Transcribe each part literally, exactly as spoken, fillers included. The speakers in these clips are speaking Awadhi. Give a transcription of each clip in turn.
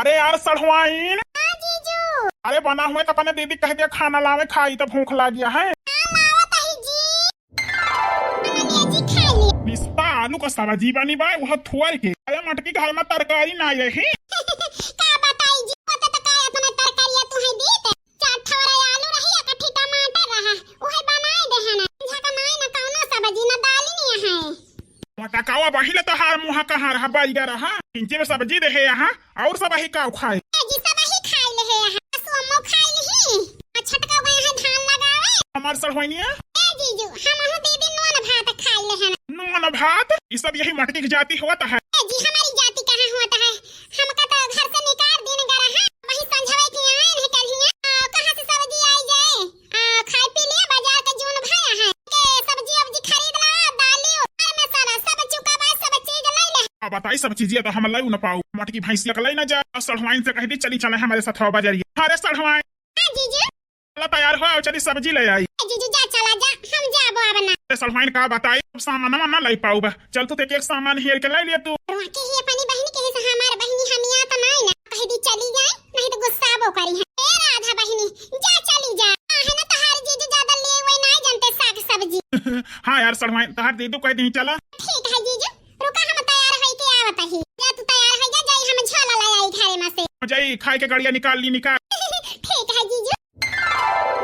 अरे यार सढ़ुआइन। हाँ जीजू। अरे बना हुए तो अपने दीदी कह दिया खाना लावे, खाई तो भूख लागिया है। हाँ, लावत ही जी। बना लिया जी, खा लिया। रिश्ता आलू का सब्जी बनी बा, वह थुअर के। अरे मटकी घर में तरकारी ना यही। का बताई जी, पता तो का अपने तरकारिया तुहे दीत। चार ठवरा आलू रही, एक ठी टमाटर रहा, उहे बनाए देहे ना। झका नाई ना कौनो सब्जी, ना दाली नहीं है। मोटकावा बहिल तोहार मुँह कहाँ रहा, बैगा रहा। इंचे में सब्जी देहे यहाँ, और सब ही का खाए? ए जी, सब ही खाई ले है यहाँ। असुअम्मो खाई लिही। आ छोटका गए हैं धान लगावे। हमार सढ़ुआइनिया? ए जीजू, हमहू दीदी नून भात खाई ले हैं। नून भात? ये सब यही मटकी की जाति होता है। ए जी, हमारी जाति कहाँ होता है? हमका तो घर से निकाल दीन गरा है। वही संझवे की आए नहीं करिए। आ, कहाँ से सब्जी आई जाए? आ, खाए पी लिए, बाजार के जून भया है। के सब्जी उब्जी खरीद ला, दाली, मसाला, सब चुका बा, सब चीज ले ले। अब बताई, सब चीजिया तो हम लाई न पाऊ। मटकी भैंसिया के लाई न जा। और सढ़ुआइन से कह दी, चली चले हमारे साथ बजरिया। अरे सढ़ुआइन। हाँ जीजू। चला तैयार हो, और चली सब्जी ले आई। ए जीजू, जा चला जा, हम जाबो अब ना। अरे सढ़ुआइन का बताई, अब सामान ना लाई पाऊ बा। चल तू ते एक सामान हेर के लाई लिया तू। रुआ के ही अपनी बहन के ही से हमार बहनी हमिया तो नाई ना। कह दी चली जाए, नहीं तो गुस्साबो करी है। ए राधा बहनी, जा चली जा। आहे ना तोहार जीजू ज्यादा ले वही नाई जानते साग सब्जी। हाँ यार सढ़ुआइन, तोहार दीदू कह दी चला। ठीक है जीजू, रुका हम तैयार होई के आवत ही। जा तू तैयार हो जा, जाई हम झोला ले आई घरे में से। जाई खाए के गड़िया निकाल ली, निकाल। ठीक है जीजू।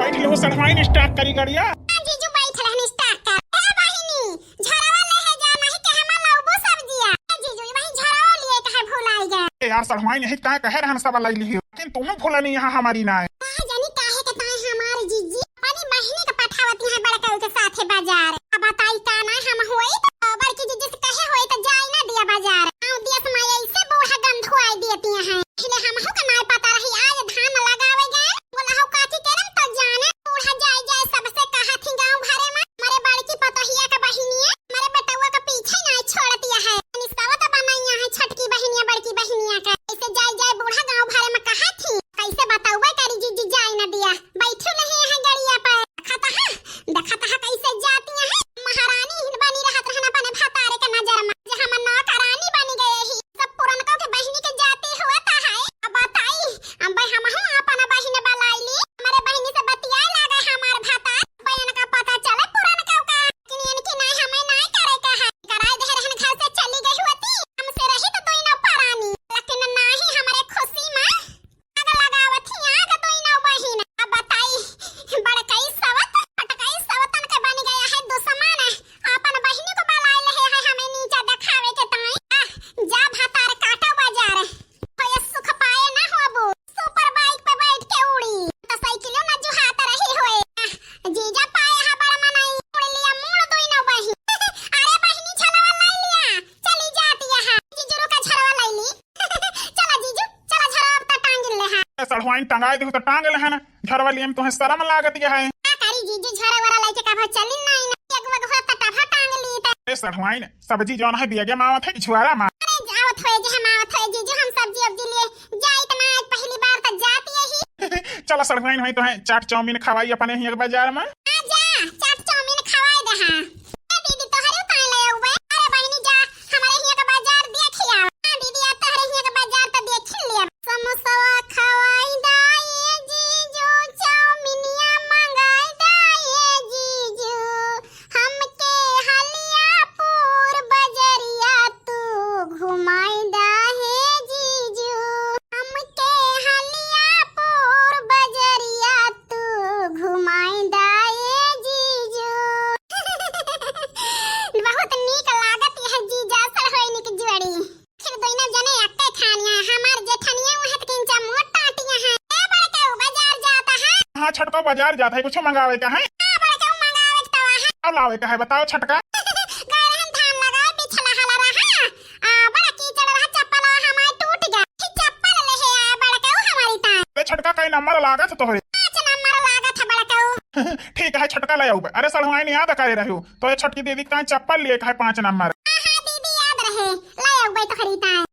बैठ लो सढ़ुआइन, start करी गड़िया। हाँ जीजू, बैठ रहनी start कर। ए बहिनी, झरवा ले है जा, नहीं के हम लाउबो सब्जिया। ए जीजू, वही झरवा लिए कहे भुलाई गए। ए यार सढ़ुआइन, यही तय कहे रहन सब लाई लिही, लेकिन तुम भूलनी यहाँ हमारी ना है। कहा जानी काहे के ताई हमार जीजी अपनी बहिनी के पठावती है बड़का के साथे बाजार। अब बताई का ना हम होई तो बड़की जीजी से कहे होई तो जाई ना दिया बाजार। गाँव देश में ऐसे बूढ़ा गंधुआई देती हैं। पहले हमहू के नाय पता रही, आज धान लगावे गए, बोला हो काकी के रम तो जाने, बूढ़ा जाए जाए सबसे कहा थी गाँव भरे में, मारे बड़की पतोहिया के बहिनिया, मारे बेटउआ के पीछे नाय छोड़तिया है। निस्तावा तो बनाइया है छोटकी बहिनिया, बड़की बहिनिया का। ऐसे जाए जाए बूढ़ा गाँव भरे में कहा थी, कैसे बताउबे करी जीजी जाए न दिया, बैठू नहीं है गड़िया पर। देखत हा, देखत हा कैसे जाती है, महारानी हिन बनी रहत रहन अपने भतारे के नजर में, जे हम नौकरानी बनी गए ही। सब पुरनका के बहिनी के जाति होत है। अब बताई, अब हमहू अपन बहिन बलाई ली। हमारे बहिनी से बतियाए लागे हमार भतार। बहिन का पता चले पुरनका का। लेकिन इनकी नाई हमें नाई करे का है। कराए दे रहन घर से चली गई होती। हमसे रही तो दोई नौकरानी। लेकिन नाही हमरे खुशी में आग लगावत ही आग दोई नौ बहिन। अब बताई, बड़कई सवत, छोटकई सवतन के बन गया है दुश्मन। अपन बहिनी को बलाए ले है हमें नीचा देखावे के ताई। आह, जा भतार काटो बाजार। होए सुख पाए ना होबू, super bike पे बैठ के उड़ी। तो साइकिलो ना जुहात रही होए। आह, जीजा पाए हा बड़ मनई, उड़ लिया मूड़ दोई नौ बहिन। अरे बहिनी झलवा लाई लिया, चली जाती है। जीजू रुका झलवा लाई ली। चला जीजू, चला झरवा अब त टांग ले हाँ। ए, सढ़ुआइन टंगाए देहु त टांग ले हाँ ना। झरवा लिए में तोहे शरम लागत के है। का करी जीजू, झरा वरा लेके कभो चली नाई ना। एक बग हो त टभा टांग ली त। ए, सढ़ुआइन, सब्जी जौन है बियगे मावत है कि छुआरा मा? अरे, आवत होए जे हम आवत होए जीजू, हम सब्जी उब्जी लिए जाई त ना, आज पहली बार त जाती यही। चला सढ़ुआइन होई तोहे चाट चाउमीन खवाई अपने ही एक बाजार में। आ जा, चाट चाउमीन खवाई दे हाँ। ए दीदी, तोहरे उतार ले आउबे। अरे बहिनी जा, हमारे हियाँ का बाजार देखि आवा। हाँ दीदी, आ तोहरे हियाँ का बाजार त देखि लिया। समोसवा खवाई दा ए जीजू, चाउमीनिया मंगाई दा ए जीजू, हमके हलियापुर बजरिया तू घुमाई दा हे जीजू, हमके हलियापुर बजरिया तू घुमाई दा ए जीजू। बहुत नीक लागत यह जीजा सढ़ुआइन के जोड़ी। फिर दोनों जने अक्के खानिया, हमार जेठनिया वहाँ तक इंचा मोट टाटिया है। ए बड़का, बाजार जाता है। हाँ छोटको, बाजार जाता है, कुछ मंगावे का है? हाँ बड़का, मंगावे का है। का लावे का है बताओ छोटका? गए रहन धान लगाए, पिछला हला रहा, आ, बड़ा कीचड़ रहा, चप्पल हमार टूट गया। फिर चप्पल ले है आया बड़का हमारी ताई। अरे छोटका, कई नंबर लागत तोहरे? पाँच नंबर लागत है बड़का। ठीक है, छोटका ले आउबे। अरे सढ़ुआइन, याद करे रहू, तो ये छोटकी दीदी का चप्पल लिए का है पाँच नंबर। हाँ, हाँ, दीदी याद रहे, ले आउबे तोहरी ताई।